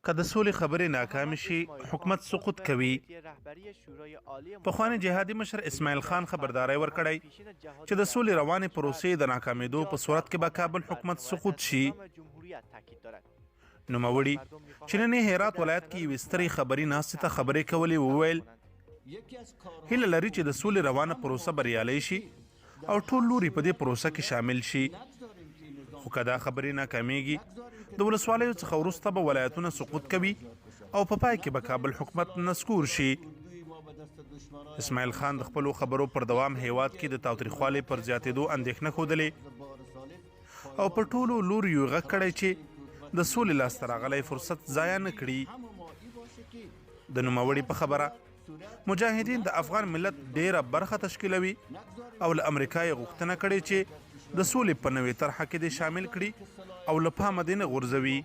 که د سولې خبرې ناکامې شي، حکومت سقوط کوي. پخواني جهادي مشر اسماعیل خان خبرداری ورکړی چې د سولې روانې پروسې د ناکامېدو په صورت کې به کابل حکومت سقوط شي. نوموړي چې نن یې هرات ولایت کې یوې سترې خبري ناستې ته خبرې کولې وویل، هیله لري چې د سولې روانه پروسه بریالۍ شي او ټول لوري په دې پروسه کې شامل شي. خو که دا خبرې ناکامېږي، د ولسوالیو څخه وروسته به ولایتونه سقوط کوي او په پای کې به کابل حکومت نسکور شي. اسماعیل خان د خپلو خبرو پر دوام هېواد کې د تاوتریخوالي پر زیاتېدو اندېښنه ښودلې او پر ټولو لوریو یې غږ کړی چې د سولې لاسته راغلی فرصت ضایع نه کړي. د نوموړي په خبره، مجاهدین د افغان ملت ډیره برخه تشکیلوي او له امریکا یې غوښتنه کړې چې د سولې په نوې طرحه کې دې شامل کړي او له پامه دې نه غورځوي.